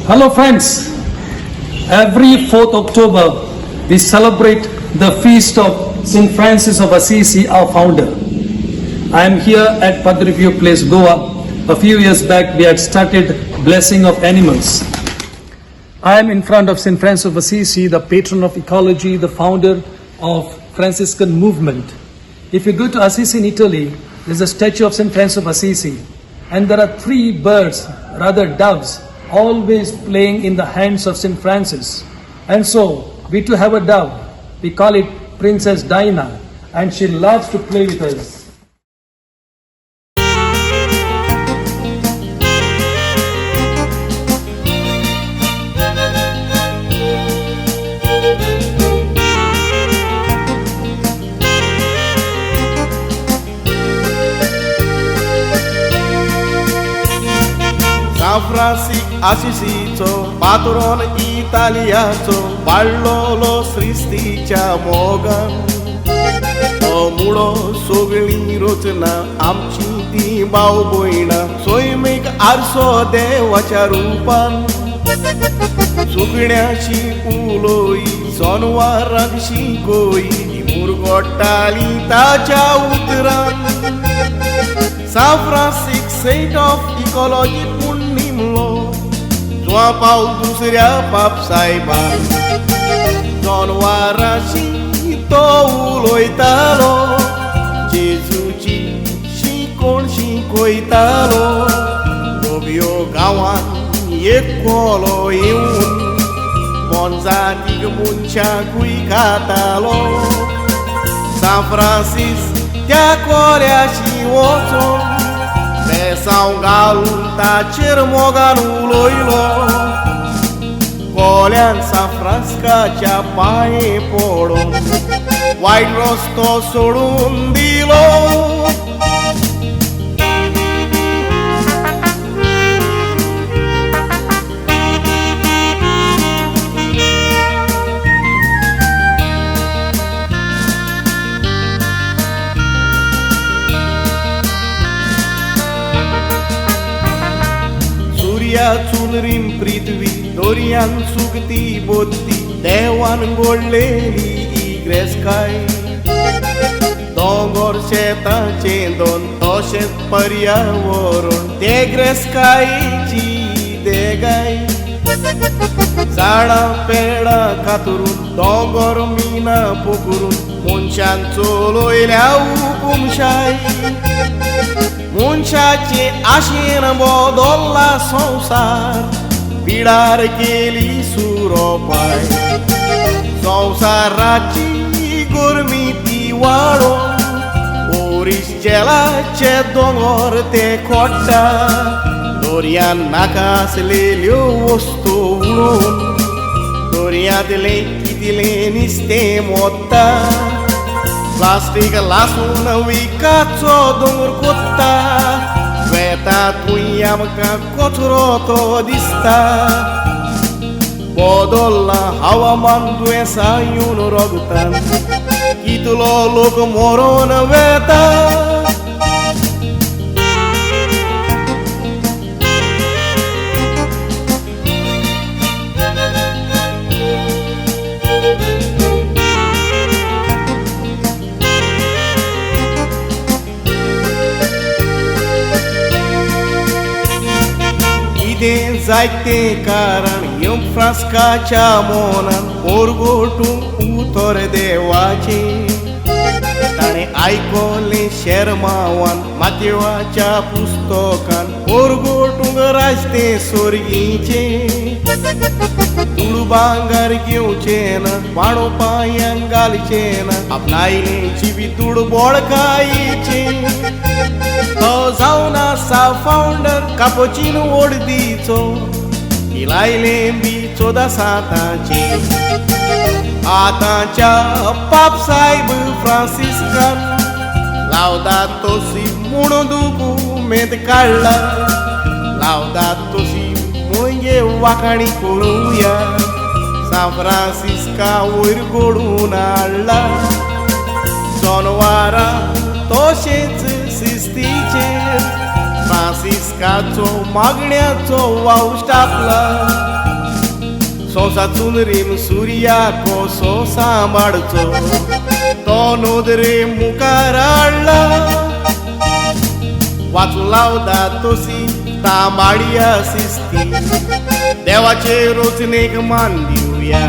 Hello friends, every 4th October we celebrate the feast of St. Francis of Assisi, our founder. I am here at Padre Place, Goa. A few years back we had started blessing of animals. I am in front of St. Francis of Assisi, the patron of ecology, the founder of Franciscan movement. If you go to Assisi in Italy, there's a statue of St. Francis of Assisi, and there are three birds, rather doves, always playing in the hands of St. Francis. And so we too have a dove. We call it Princess Dinah, and she loves to play with us. San Francis आसिसीचो पात्रोन इतालियाचो वाडलोलो सृश्टीच्या मोगान तो मुळो सगळीं रचना आमची ती भाव भयणां सैमीक आरसो देवाच्या रुपान सुकण्याशी उलोई जनवारांक शिकोई ती मुरगोट्टाली ताच्या उतरान. San Francis saint of ecology पूण निमलो जुआ पावल दुसऱ्या पाप सायबान जनवाराशी तो उलयतालो जेजूची शिकोण शिकयतालो रोबियो गांवान एक कोलो येवन मोनजातीक मनशाकूय खातालो. सान फ्रांसीस त्या कोऱ्याशी वचोन बेसांव घालून ताचेर मोगान उलयलो कोल्यान सान फ्रांसिस्काच्या पांये पडून वायट रस्तो सोडून दिलो. चुनरीन पृथ्वी दर्यान सुगती बोत्ती देवान गोडलेली ग्रेसकाय दोंगर शेताचे दोन तशेंच पर्यावरण ते ग्रेसकायची देगाय झाडां पेडां कातरून दोंगर मिना पोखरून मनशान चलयल्या हुकुमशाय मनशाचे आशेन बदल्ला संवसार पिडार केली सुरोपाय संवसाराची गरमी ती वाडोवन ओरीस जेलाचे दोंगर ते खोडटा दर्यान नाका आसलेल्यो वस्तू उडोवन दर्यांतलें कितलें नुस्तें मोत्ता प्लास्टीक लासून विकाचो दोंगर कोत्ता वेता थंय आमकां कचरो तो दिसता बदल्ला हवामान दुयेंसां येवन रोगतान कितलो लोक मरोन वेता. कितें जायतें कारण येवंक फ्रांस्काच्या मोनान पोरगोटूंक उतर देवाचें ताणें आयकलें शेरमावान मातेवाच्या पुस्तकान पोरगोटूंक राजतें सोर्गीचें दुडू भांगर घेवचें ना बाणो पांयांक घालचें ना आपणायलें जिवीत दुडू बोळकायचें तो जावन आसा फावंडर कापोचीन ओडदीचो इलायलें बी 14 साताचें आतांच्या पाप सायब फ्रांसिस्कान लावदातो सी म्हूण दुकुमेंत काडला लावदातो सी म्हूण वाखाणी करुया सान फ्रांसिस्का वयर घडून हाडला जनवारां तशेंच शिस्तीचेर फ्रांसिस्काचो मागण्याचो वावश टापला. सोंसा चुनरीन सुर्या कसो सांबाळचो तो नदरे मुखार हाडला. वाचूं लावदातो सी तांबाडिया सिस्ती, देवाचे रोचनेक मान दिवया.